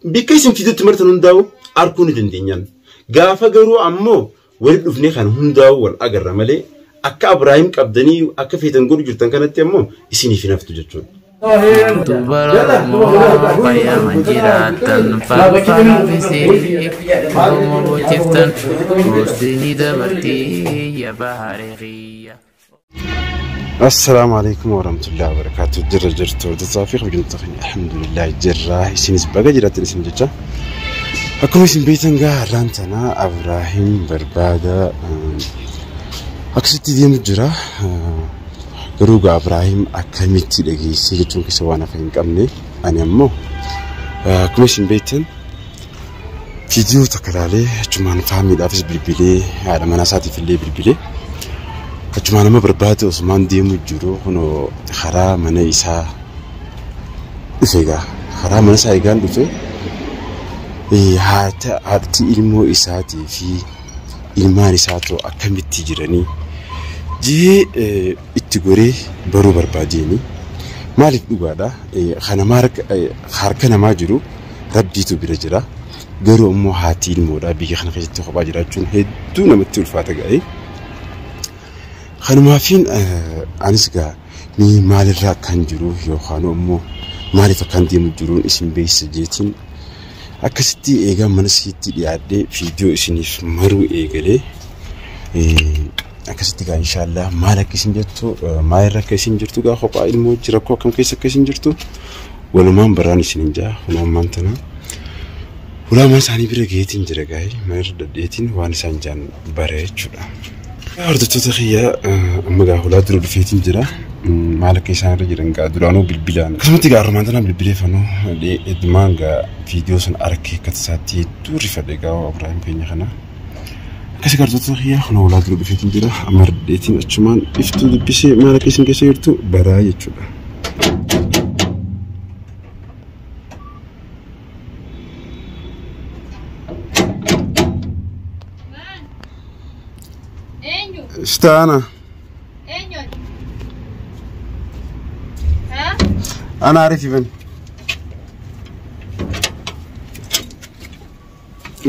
Bikka isin fidutti martan hundaa'u arguu ni dandeenyaan. Gaafa garuu ammoo wali dhufnee kan hundaa'u wal agarra malee akka Abrahaam qabdanii akka feetan godhu jirtan kanatti ammoo isiniif hin haftu jechuudha. Dubara Oromoo fayyaman jiraattan farfaafisee Oromoo bochiftan gosti dabartii yabaaree xiyya. Assalaamu alaikum warahmatullahi wabarakatuh. Jirra jirtu hordoftoota fi kabajamtoota keenya alhamdulillah jirra. Isinis baga jiraattan isin jecha. Akkuma isin beektan gaa har'aan tana Abrahaam barbaada akkasitti deemu jira. Garuu gaa Abrahaam akkamitti dhageessee jechuun keessa waan hafa hin qabne ani ammoo akkuma isin beektan viidiyoo takka ilaalee achumaan faamiidhaafis bilbilee haadha manaa isaatiif illee bilbilee achumaan nama barbaade osumaan deemu jiru kunoo karaa mana isaa dhufe egaa karaa mana isaa egaan dhufe haati ilmoo isaatii fi ilmaan isaatoo akkamitti jiranii jee itti goree baruu barbaadeeni. Maaliif dhugaadha kana harka namaa jiru rabbiitu bira jira. Garuu ammoo haati ilmoodha biyya kana keessatti kophaa jiraachuun hedduu namatti ulfaata ga'e. Kanumaafiin anis gaa ni maalirraa akkan jiru yookaan ammoo maaliif akkan deemu jiruun isin beeksisa jeetiin akkasitti eegaa mana isiitti dhiyaadhee viidiyoo isiniif maruu eegalee akkasitti gaa inshaallah maal akka isin jettu maalirra akka isin jirtu gaa kophaa ilmoo hojii rakkoo akkam keessa akka isin jirtu walumaan baraan isin hin jaa kun ammaan tana hulaa mana isaanii bira geetiin jira gaa'ee mana irra dhadheetiin waan isaan jaan bara jechuudha. Hordoftoota kiyya amma gaa hulaa dura dhufeetiin jira. Maal akka isaan irra jiran gaa duraanuu bilbilaan. Akkasumatti gaa armaan tanaa bilbileeffanuu heddumaan gaa viidiyoo sun arkee akka tasaatti hedduu rifadhe gaa Abrahaam keenya kana. Akkasii hordoftoota kiyya kun hulaa dura dhufeetiin jira. Amma dhadheetiin achumaan iftuu dubbisee maal akka isin keessa jirtu baraa jechuudha. Eenyu? Ishtaana. Eenyu? Haa? Ana Arif Iban.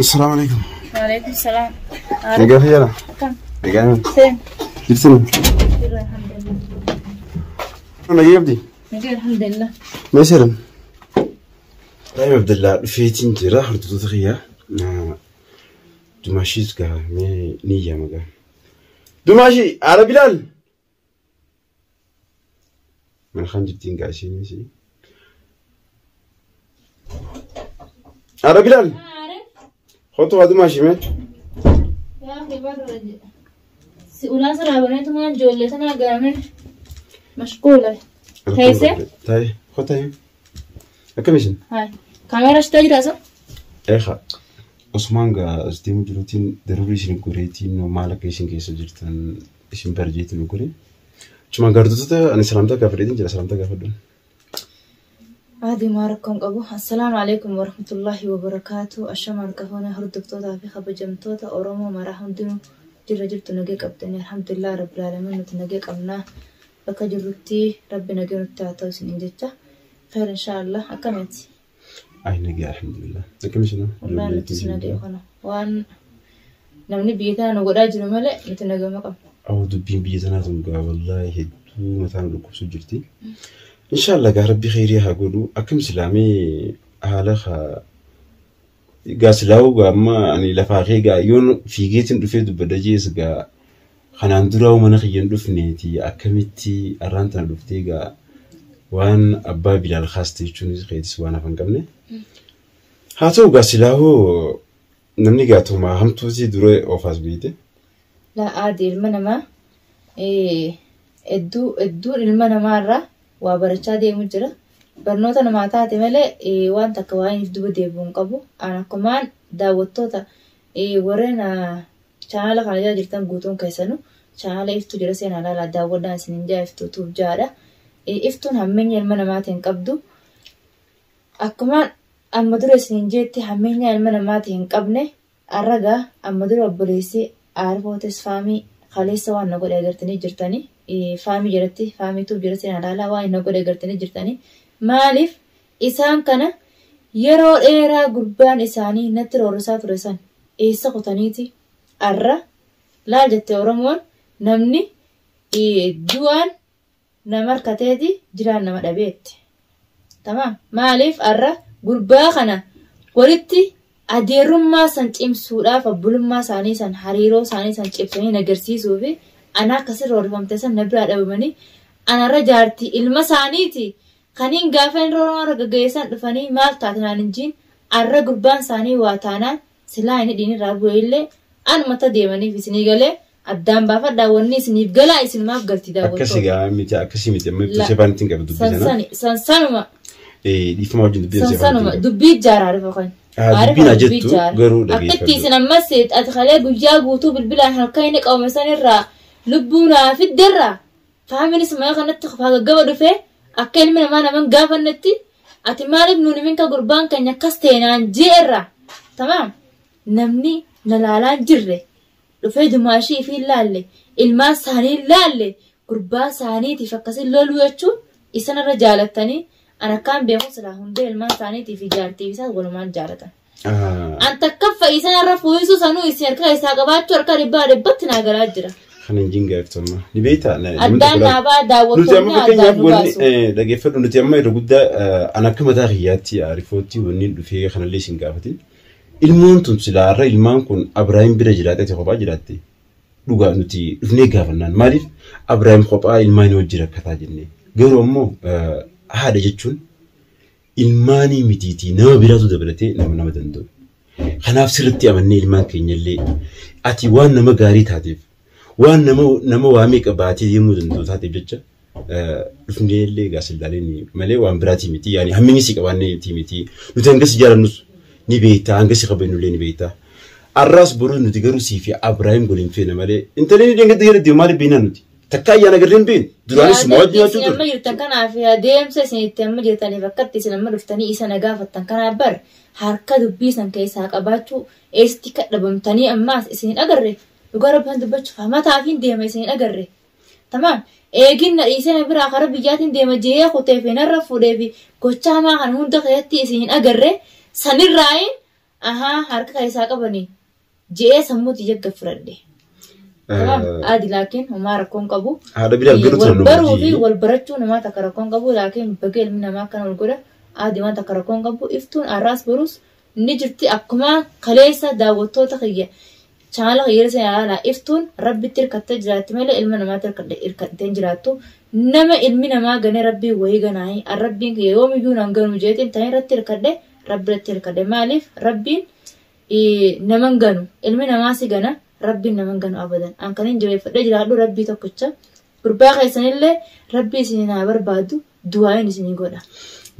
Assalaamu alaikum. Waalaikum salaam. Nagaa fayyaadha? Akkam? Nagaa. Seen. Jirtu? Jirra alhamdulillah. Nagaa qabdi? Nagaa alhamdulillah. Mee seeran? Ibrahim Abdallaa dhufeetiin jira hordoftoota kiyyaa. Dumaashiis gaa mee ni iyyaama gaa. Dumaashii haadha Bilaal! Mana kan jirtiin gaa isheenis. Haadha Bilaal! Kottu haa Dumaashii mee. Yaa akhi barra si ulaa sana baneetumaan ijoollee sana gaamin mashquula. Teessee? Taa'ee kottu taa'ee. Akkam isin? Hai. Kaameeraa shitaa jiraa sa? Eegaa. Osumaan gaa as deemu jiruutiin daruurii isin goreetiin maal akka isin keessa jirtan isin barjeetiin goree. Achumaan gaardotota ani salaamtaa gaafadheetiin jira salaamtaa gaafadhu. Aadii maa rakkoon qabu. Assalaamu alaikum warahmatullahi wabarakaatu. Ashama harka fuunee hordoftootaa fi kabajamtoota Oromoo maraa hundinuu jirra jirtu nagee qabdanii alhamdulillah rabbil aalamiin nuti nagee qabnaa. Bakka jirrutti rabbi nagee nutti haa ta'u isiniin jecha. Khayr inshaallah akkamitti? Ay nagee alhamdulillah. Akkam isin? Wallahi nuti nagee kana waan namni biyya tana nu godhaa jiru malee nuti nagama qabna. Awwa dubbiin biyya tanaa tun gaa wallahi hedduu mataa nu dhukkubsu jirti. Inshaallah gaa rabbi khayrii haa godhu. Akkam silaamee haala haa gaa silaa'uu gaa amma ani lafaa kee gaa yoon fiigeetiin dhufee dubbadha jees gaa kanaan duraa mana kiyya hin dhufneeti akkamitti arraan tana dhuftee gaa waan abbaa Bilaal kaaste jechuunis keetis waan hafa hin qabne. Haa ta'u gaa silaa'uu namni gaa tumaa hamtuutii dura ofaas beeyte. Laa aadii ilma namaa hedduu hedduun ilma namaarraa waa barachaa deemu jira. Barnoota namaa taate malee waan takka waa inni duba deebi'u hin qabu. An akkumaan daawwattoota warreen chaanaala kana jala jirtan guutuun keessanuu chaanaala iftuu jira seenaa ilaalaa daawwadhaan isiniin jaa iftuu tuuf jaadha. Iftuun hammeenya ilma namaatiin qabdu. Akkumaan amma dura isiniin jeetti hammeenya ilma namaatiin hin qabne arragaa amma dura obboleessi Aarifootis faamii kaleessa waan na godhe agartanii jirtanii. Faamii jalatti faamii tuuf jala seenaa ilaalaa waan na godhe agartanii jirtanii. Maaliif isaan kana Yeroo dheeraa gurbaan isaanii natti roorrisaa ture san eessa kutaniiti arra laal jette Oromoon namni du'aan nama harkateeti jiraan nama dhabeetti. Tamaam maaliif arra gurbaa kana walitti adeerummaa san cimsuudhaaf abbulummaa isaanii san hariiroo isaanii san cimsanii agarsiisuu fi ana akkasii roorrifamte san na biraa dhabamanii anarra jaartii ilma isaaniiti. Kaniin gaafa inni roorroo gaggeessan dhufanii maal taate naan hin jiin arra gurbaan isaanii waa taanaan silaa inni dhiinirraa bu'e illee anumatti deemaniif isinii galee addaan baafadhaa wanni isiniif galaa isinumaaf galti daawwattoota. Akkasii gaa miti akkasii miti amma ibsu seefaan ittiin qabu dubbii sana. Sansanuma. Dhiifama wajjin dubbii seefaan Sansanuma dubbii ijaaraa dhufa kan. Dubbiin haa jettu garuu dhageeffadhu. Akkatti isin ammas ati kalee guyyaa guutuu bilbilaan harka inni qabame sanirraa lubbuu naa fiddeerraa faamilis mana kanatti gaggaba dhufee akka ilmi namaa naman gaafannetti ati maaliif nuuni minka gurbaan keenya akkas teenaan jeerra tamaam namni na laalaan jirre dhufee dumaashii fi laalle ilmaan isaanii laalle gurbaa isaaniitiif akkasii loluu jechuun isanirra jaalattanii an akkaan beeku silaa hundee ilmaan isaaniitiif jaartiif isaas walumaan jaalatan. An takkaffa isanirra fuuyisuu sanuu isin harka isaa qabaachuu harka dhibbaa dhibbatti naa galaa jira. Kan hin jingaaftamma. Ni beektaa? Addaan naabaa Nuti amma daawwattoonni fakkeenyaaf addaan nu wanni baasu. dhageeffadhu nuti amma yeroo guddaa an akka mataa kiyyaatti arifootti wanni dhufee kanallee isin gaafatin. Ilmoon tun silaarra ilmaan kun Abiraahim bira jiraate ati kophaa jiraatte dhugaa nuti dhufnee gaafannaan maaliif Abiraahim kophaa ilmaanii wajjin rakkataa jennee garuu ammoo haadha jechuun ilmaanii mitiitii nama biraatu dabalatee nama nama danda'u. Kanaaf sirriitti amannee ilmaan keenyallee ati waan nama gaarii taateef waan nama nama waa meeqa baatee deemuu danda'u taateef jecha dhufnee illee gaasillaaleen malee waan biraatii miti yaani hamminni si qabaannee miti nuti hangas jaallannus ni beektaa hangas qabannullee ni beektaa. Arraas boruu nuti garuu sii fi Abiraahim goliin feena malee intalli ni dhingatti jedhatti maaliif beeknaa nuti takka ayyaana agarree hin beeknu duraanis suma wajjin nyaachuu Isin amma ture. jirtan kanaaf adeemsa isin itti amma jirtaniif akkatti isin amma dhuftanii isa na gaafattan kanaaf bar harka dubbii san keessaa qabaachuu eessatti kadhabamtanii ammaas isin hin agarre dhugaa rabbiin dubbachuuf hamataa fi deema isin hin agarre. Tamaam eegin na dhiisee na biraa karaa biyyaatiin deema jee kutee fi narra fuudhee fi gocha hamaa kan hunda keessatti isin hin agarre sanirraayin ahaa harka keessaa qabanii jee sammuuti jagga fudhadhe. Tamaam adi laakiin homaa rakkoon qabu. Haadha biraaf garuu Wal turan baruu fi wal barachuu namaa takka rakkoon qabu laakiin baga ilmi namaa akkana wal godha adi waan takka rakkoon qabu iftuun arraas borus ni jirti akkuma kaleessa daawwattoota kiyya chaanala kiyya sana ilaalaa iftuun rabbitti hirkattee jiraatti malee ilma namaatti hirkattee hin jiraattu nama ilmi namaa ganee rabbii wayii ganaayi rabbiin kiyya yoomiyyuu nan ganu jeetiin ta'e irratti hirkadhe rabbi irratti hirkadhe maaliif rabbiin naman ganu ilmi namaa si gana rabbiin naman ganu abadan an kan hin jabeeffadhee jiraadhu rabbii tokkicha gurbaa keessanillee rabbii isin haa barbaadu du'aayin isinii godha.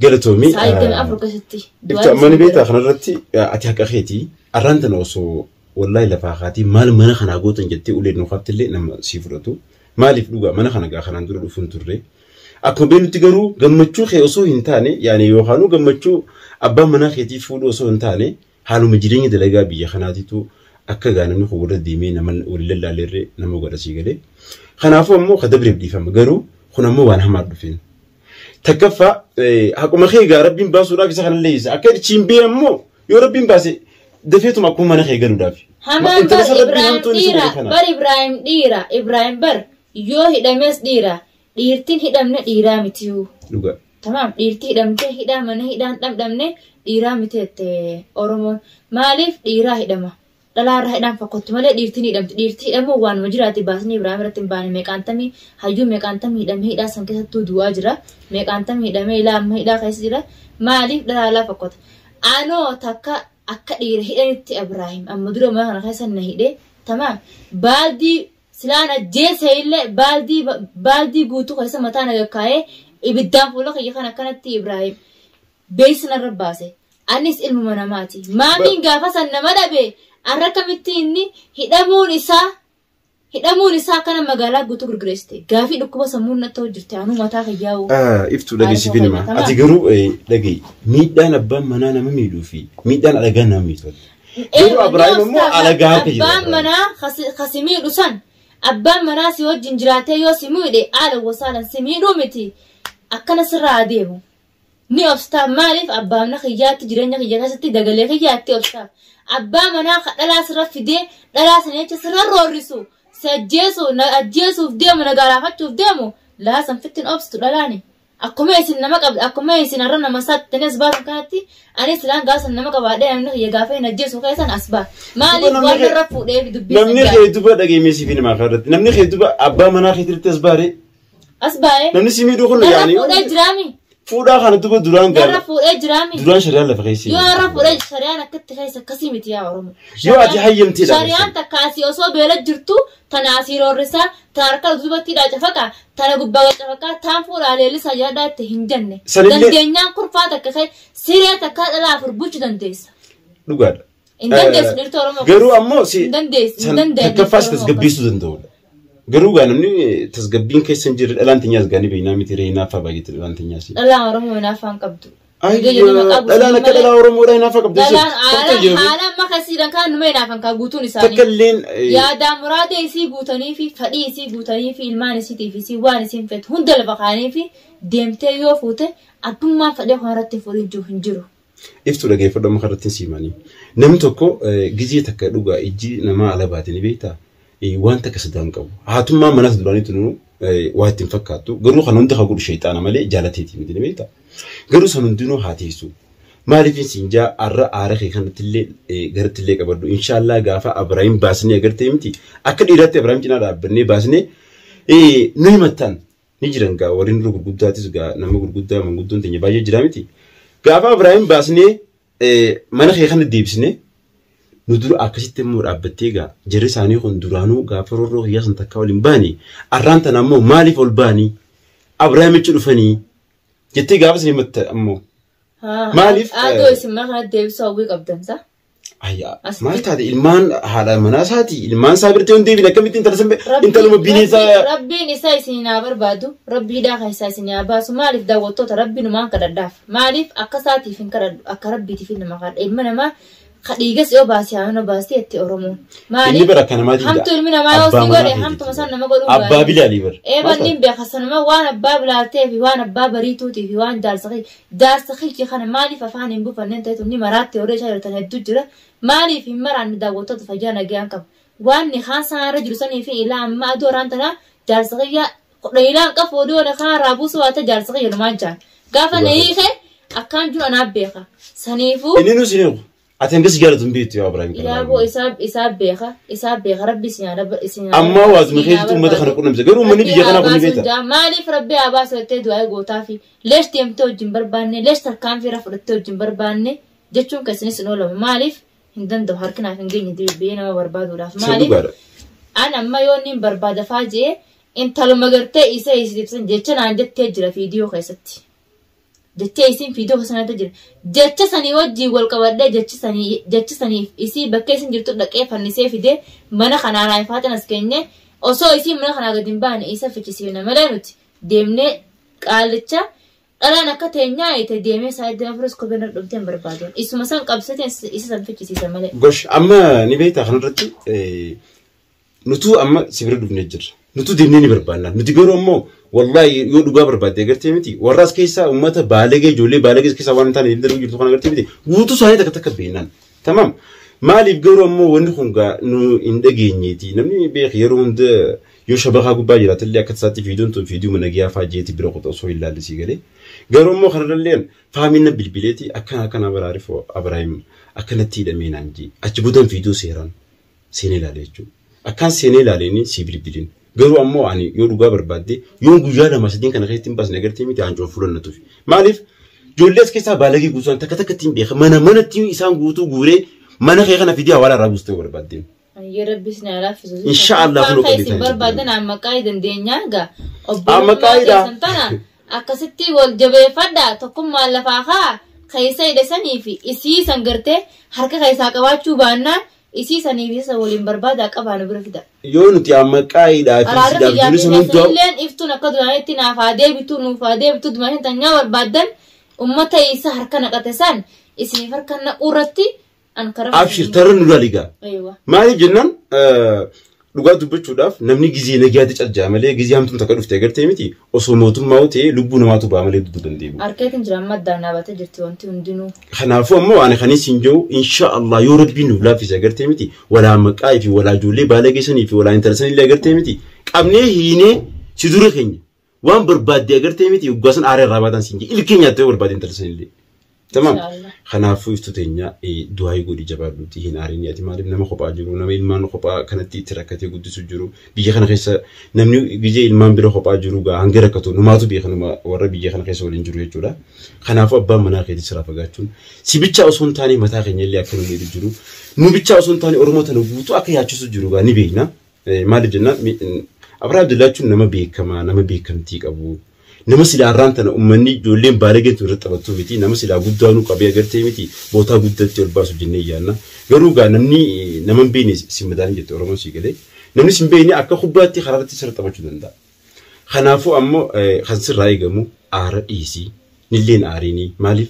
Galatoomii. Sa'a 24 keessatti Ibsa amma ni beektaa kanarratti ati haqa keetii arraan tana osoo wallahi lafaa kaatii maal mana kanaa gootan jettee ulee nuufaatti illee nama sii fudhatu. Maaliif dhugaa mana kana gaa kanaan dura dhufuun turre. Akkuma beeknutti garuu gammachuu kee osoo hin taane yaani yookaanuu gammachuu abbaan manaa keetii fuudhuu osoo hin taane haaluma jireenya dalagaa biyya kanaatiitu akka gaa namni kun warra deemee nama waliin lallaalleerree nama godha sii galee. Kanaafuu ammoo ka dabreef dhiifama garuu kun ammoo waan hamaa dhufeen. Takkaffaa haquma kee gaa rabbiin baasuudhaaf isa kanallee isa akka ichiin bee ammoo yoo rabbiin baase dafeetuma akkuma mana kee galuudhaaf. Hamaan bar Ibrahim dhiira bar Ibrahim dhiira Ibrahim bar yoo hidhames dhiira dhiirtiin hidhamne dhiiraa mitiyuu. Dhugaa. Tamaam dhiirtii hidhamtee hidhaa mana hidhaan dhamdhamne dhiiraa miti jette Oromoon maaliif dhiiraa hidhama dhalaarraa hidhaan fakkootti malee dhiirtiin hidhamti dhiirtii hidhamuu waanuma jiraati baasnii Ibrahim irratti hin baane meeqaantamii hayyuu meeqaantamii hidhamee hidhaa san keessattuu du'aa jira meeqaantamii hidhamee ilaa amma hidhaa keessa jira maaliif dhalaalaa fakkoota anoo takka akka dhiira hidhanitti Ibrahim amma dura mana kana keessa na hidhee tamaam baaldii silaan ajjeese illee baaldii guutuu keessa mataa na gakkaa'ee ibiddaan fuula kiyya kan akkanatti Ibrahim beeksisa narra baase anis ilmuma namaati maamiin gaafa san nama dhabe arra kamitti inni hidhamuun isaa akkana magaalaa guutuu gurgureessite gaafii dhukkuba sammuun natti hojjirte anuu mataa kiyyaa'u. Iftuu dhageessiif hima ati garuu dhagahi miidhaan abbaan manaa nama miidhuu fi miidhaan alagaa nama miidhu. Garuu Abiraahim immoo alagaa harka jira. Abbaan manaa kasi miidhu san abbaan manaa si wajjin jiraatee yoo si miidhe haala wasaalan si miidhuu miti akkana sirraa adeemu. Ni obsitaaf maaliif abbaa mana kiyyaatti jireenya kiyya keessatti dagalee kiyyaatti obsitaaf. Abbaa manaa dhalaa sirra fidee dhalaa sana jecha sirra roorrisu si ajjeesu na ajjeesuuf deemu na galaafachuuf deemu laa san fittiin obsitu dhalaani. Akkuma isin nama qabdu akkuma isin har'a nama saattanii as baatan kanatti anis silaan gaafa nama qabaadhee namni kiyya gaafa hin ajjeesu keessan as ba'a. Maaliif Namni waan kee- irra fuudhee dubbii Namni san kee duba dhageemee siif namaa irratti. Namni kee duba abbaa manaa keetirratti as baare. as baa'ee. Namni si miidhuu kun Narra yaani. fuudhee jiraami. Fuudhaa kana duba duraan Narra gaara. fuudhee jiraami. Duraan shari'aan lafa keessi. Yoo irra fuudhee shari'aan akkatti keessa akkasii miti yaa Oromoo. Yoo ati hayyamteedha. Shari'aan takka asii osoo beela jirtu tana asii roorrisaa tana harka duubatti hidhaa cafaqa tana gubbaa cafaqaa taan fuudhaa leellisaa jedhaa itti hin jenne. Sanillee- Dandeenyaan kurfaa takka kee siree takka dhalaa afur bulchuu dandeessa. Dhugaadha. Hin dandeessu dhirta Oromoo. Garuu ammoo si Hin dandeessu, hin dandeenye takkaffaas dhirta Oromoo. tasgabbiisuu danda'udha. Garuu gaa namni tasgabbiin keessa hin jirre dhalaan teenyaas gaanii beeknaa miti ree hinaaffaa baay'eetti dhalaan teenyaas. Dhalaan Oromoo hinaaffaan qabdu. Dhalaan akka dhalaa Oromoodhaa hinaaffaa qabdu. Dhalaan haalaan makasiidhaan kan numa hinaafan kan guutuun isaanii. Takka illeen Yaadaa muraada isii guutanii fi fadhii isii guutanii fi ilmaan isiitiif isii waan isiin feetu hunda lafa kaanii fi deemtee yoo fuute addummaan fadhii kana irratti fuudhin jiru hin jiru. Iftuu dhageeffadhu amma kanarratti hin siimanii. Namni tokko gizee takka dhugaa ijji namaa ala baate ni beektaa? Waan takka sadaan qabu. Haatummaa manas duraanii tunuu waa ittiin fakkaattu. Garuu kan hundi kan godhu sheexaana malee jaalateeti miti ni beektaa? Garuu san hundinuu haa teessu. Maaliif siin jaa arra aara kee kanatti illee garatti illee qabadhu. Inshaallah gaafa Abiraahim baasnee agartee miti. Akka dhiiraatti Abiraahim cinaa dhaabbannee baasnee nu himattan ni jiran gaa warreen dura gurguddaatis gaa nama gurguddaa manguddoon teenya baay'ee jira miti. Gaafa Abiraahim baasnee mana kee kana deebisnee nu dura akkasitti immoo dhaabbattee gaa jarri isaanii kun duraanuu gaafa roorroo hiyyaa san takkaa waliin baanii arraan tana ammoo maaliif ol baanii Abiraahimichi dhufanii jettee gaafa isin himatta ammoo. Maaliif, Aadoo isin mana kanatti deebisuu hawwii qabdan sa? Ayyaa Asitti- maal taate ilmaan haadha manaa isaati ilmaan isaa biratti hin deebiin akkamitti intala san intaluma bineensaa Rabbiin isa isin haa barbaadu rabbiidhaa kan isaa isin haa baasu maaliif daawwattoota rabbiin numaan kadhadhaaf maaliif akka isaatiif hin kadhadhu akka rabbiitiif hin nama kadha ilma namaa kadhiigas yoo baase haa nama baase jetti Oromoon Inni bara akka namaatiin hamtu ilmi namaa yoo si godhe hamtuma san nama godhuu Abbaa bilaalii bara. Eeban nin beeka sanuma waan abbaa bilaaltee fi waan abbaa bariituutii fi waan jaarsa kiyya kana maaliif afaan hin buufanneen ta'etu ni maraatti horii isaa jirtan hedduu jira maaliif hin maraanne daawwattoota fayyaa nagayaan qaba waan ni kaan sanarra jiru sanii fi ilaa amma aduu waraan tanaa jaarsa kiyya ilaan qabu oduu na kaan raabuu waata jaarsa kiyya numaan jaan gaafa na hiike akkaan jiru anaaf beeka saniifuu Inni nu sin eegu. Ati hangas jaalatu hin beektu yaa Abiraahim kana. Yaaboo isaa beeka isaa beeka rabbi isin haa isin haa Ammaa waazuma keessatti uummata kana qunnamse garuu uummanni biyya kanaa kun ni beekta. Maaliif rabbi haa baasu jettee du'aa gootaa fi leesh deemtee wajjin barbaanne leesh tarkaanfii irra fudhattee wajjin barbaanne jechuun keessanis hin oolamu maaliif hin danda'u harkinaaf hin geenye biyya nama barbaaduudhaaf Sun maaliif dhugaadha. an amma yoo inni barbaada faa jee intaluma gartee isa isiibsan jecha naan jettee jira viidiyoo keessatti. Jecha isin viidiyoo keessatti jira. Jecha sanii wajjin wal qabadhee jecha saniif isii bakka isin jirtu dhaqee fannisee fidee mana kanaa raayifaatiin as keenye osoo isin mana kanaa gadi hin baane isa fichisiifna malee nuti deemnee qaalicha dhalaan akka teenyaa ite deemee saayidii afuris kopheen irra dhumtee hin barbaadu. Isuma san qabsateen isa san fichisiisa malee. Gosh amma ni beektaa kanarratti nutuu amma si bira dhufnee jirra. Nutuu deemnee ni barbaanna. Nuti garuu ammoo wallahi yoo dhugaa barbaadde agartee miti warra as keessaa uummata baalagee ijoollee baalagee as keessaa waan hin taane hin darbu jirtu kana agartee miti guutuu isaanii takka takka beeknaan. Tamaam. Maaliif garuu ammoo wanni kun gaa nu hin dhageenyeeti. Namni beek yeroo hunda yoo shabakaa gubbaa jiraatellee akka tasaatti fiiduun tun fiiduu mana giyaa fa'aa jeeti bira qoxa osoo hin laallisii galee. Garuu ammoo kanarralleen faamina bilbileeti akkana akkana baraarif Abiraahim akkanatti hidhamee naan jee achi boodan fiiduu seeraan seenee ilaale jechuudha. Akkaan seenee ilaaleenii si bilbilin. Garuu ammoo ani yoo dhugaa barbaadde yoon guyyaa lama sadiin kana keessatti hin baasne agartee miti aancoon fulannatuuf. Maaliif ijoollee as keessaa baalagee guutuun takka takka ittiin beeka mana manatti isaan guutuu guuree mana kee kana fidee hawaala irraa buustee barbaadde. Ayyee rabbi isin haa laaffisu. Insha Allah kun Waan isin barbaadan amma qaayii dandeenyaa gaa. Amma qaayiidha. keessan tana akkasitti wal jabeeffadha tokkummaan lafaa kaa keessa hidhasanii fi isii san gartee harka keessaa qabaachuu baannaan isii sanii fi isa waliin barbaadaa qabaa nu bira fida. Yoo nuti amma qaayiidhaa fi Araarri sidaaf biyyaa jiru fi sun hundaa illeen iftuun akka duraanitti naaf haa deebitu nuuf haa deebitu dumaanii tanyaa barbaaddan ummata isa harka naqate san isiniif harka naquu irratti an karaa. Abshir tarra nu laaligaa. Aywa. Maaliif jennaan Dhugaa dubbachuudhaaf namni gizee nagayaatti cajjaa malee gizee hamtuun takka dhuftee agartee miti osoo mootummaa ta'ee lubbuu namaatu ba'a malee duddu dandeebu. Harkeetiin jira amma addaan dhaabatee jirti wanti hundinuu. Kanaafuu ammoo ani kan isin jiru insha Allah yoo rabbiin nuuf laaffise agartee miti walaa maqaa fi walaa ijoollee baala geessanii fi walaa intala sanillee agartee miti qabnee hiinee si dura keenya waan barbaadde agartee miti waggaa san aaree irraa baatan siin jee ilkee nyaattee barbaadde intala sanillee. Tamam. Kanaafuu iftu teenya du'aa godhi jabaadhuuti hin aarin ati maaliif nama kophaa jiru nama ilmaan kophaa kanatti itti rakkatee guddisu jiru biyya kana keessa namni gizee ilmaan bira kophaa jiru gaa hanga rakkatu numaatu beeka numa warra biyya kana keessa waliin jiru jechuudha. Kanaafuu abbaan manaa keetii sirraa fagaachuun si bichaa osoo hin taane mataa keenya illee akka nu miidhu jiru nu bichaa osoo hin taane Oromoo tana guutuu akka yaachisu jiru gaa ni beekna. Maaliif jennaan Abrahaam Abdullaa jechuun nama beekamaa nama beekamtii qabu. Nama silaa har'aan tana uummanni ijoolleen baalageen tun irratti taphattu miti nama silaa guddaanuu qabee agartee miti bootaa guddatti ol baasu jennee yaadna. Garuu gaa namni nama hin beekne si madaalin jette Oromoon sii galee namni si hin beekne akka kubbaatti karaa irratti sirra taphachuu danda'a. Kanaafuu ammoo kan sirraa eegamu aara dhiisii nilleen aariinii maaliif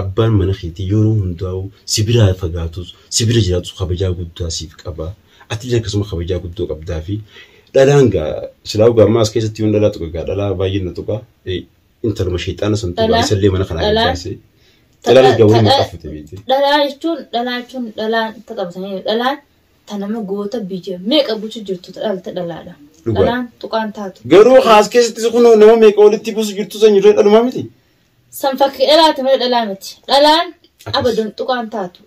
abbaan mana keetii yeroo hundaa'u si biraa fagaatus si bira jiraatus kabajaa guddaa siif qaba. Atillee akkasuma kabajaa guddoo qabdaa fi dhalaan gaa silaa gaa ammaa as keessatti yoon dhalaa tuqa gaa dhalaa baay'een na tuqa intaluma sheexaana san tuqa isallee mana kanaa gabaase. Dhalaan gaa waliin maqaa fute beekte. Dhalaa jechuun dhalaa jechuun dhalaan taphatanii dhalaan ta nama goota biyya meeqa bulchu jirtu dhalte dhalaadha. Dhalaan tuqaan taatu. Garuu as keessatti kun nama meeqa walitti buusu jirtu san jirree dhalumaa miti. San fakkii dhalaati malee dhalaa miti. Dhalaan abadan tuqaan taatu.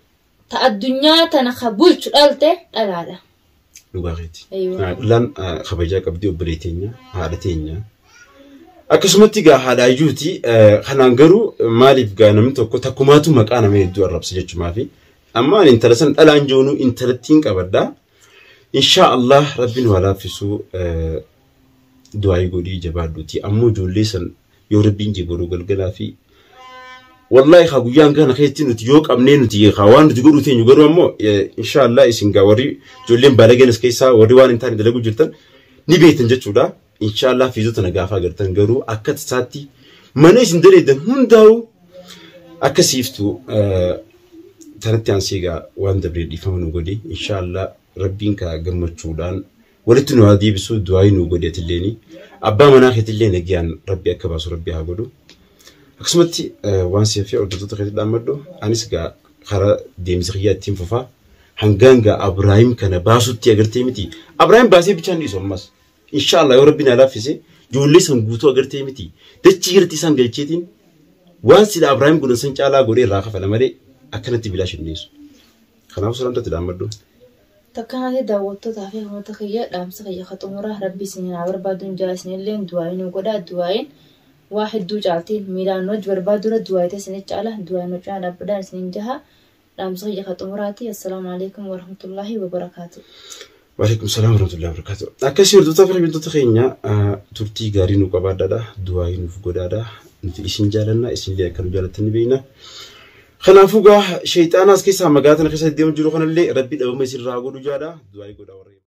Ta addunyaa tana ka bulchu dhalte dhalaadha. Dhugaa keeti. Dhalaan kabajaa qabdi obbolee teenya haadha teenya. Akkasumatti gaa haadha ayyuuti kanaan garuu maaliif gaa namni tokko takkumaatu maqaa nama hedduu arrabsa jechumaafi. Amma ani intala san dhalaan joonuu intalattiin qabadha. Insha Allah rabbiin waa laaffisuu du'aa godhii jabaadhuuti. Ammoo ijoollee san yoo rabbiin jee godhu galgalaa fi wallahi haa guyyaan kana keessatti nuti yoo qabnee nuti haa waan nuti godhuu teenyu garuu ammoo insha Allah isin gaa warri ijoolleen baalageen as keessaa warri waan hin taane dalaguu jirtan ni beektan jechuudha. Insha Allah fiizota na gaafa agartan garuu akka tasaatti mana isin daleeddan hundaa'u akka siiftu tanatti aansee gaa waan dabree dhiifama nu godhi. Insha Allah rabbiin kaa gammachuudhaan walitti nu haa deebisu du'aa nu godhi atilleeni. Abbaa manaa keetillee nagayaan rabbi akka baasu rabbi haa godhu. Akkasumatti waan siif hordoftoota keetti dhaammadhu anis gaa karaa deemsa kiyyaa ittiin fufaa hangaan gaa Abrahaam kana baasutti agartee miti. Abrahaam baasee bichaan dhiisu ammas. Insha Allah yoo rabbi na laaffise ijoollee san guutuu agartee miti. Dachii irratti isaan galcheetiin waan sila Abrahaam godhan san caalaa godhee irraa kafala malee akkanatti bilaash hin dhiisu. Kanaafuu salaamtatti dhaammadhu. Takkanatti daawwattootaa fi hirmaata kiyya dhaamsa kiyya ka xumuraa rabbi isin haa barbaaduun jaa isinillee du'aayin nu godhaa du'aayin waa hedduu caaltiin miilaan hojii barbaadura du'aayita isin caala du'aayin hojii dhaabbadhaan isin jaha dhaamsa kiyya ka xumuraati. Assalaamu alaikum warahmatullaahi wabarakaatu. Waalaikum salaam warahmatullahi wabarakatuh. Akkasii hordoftoota fi hordoftoota keenya turtii gaarii nu qabaadhaadha. Du'aayi nuuf godhaadha. Nuti isin jaalanna isinillee akka nu jaalattan ni beekna. Kanaafuu gaa sheexaanaas keessaa magaalaa tana keessa deemu jiru kanallee rabbi dhabama isinirraa godhu jaadha. Du'aayi godhaa warra.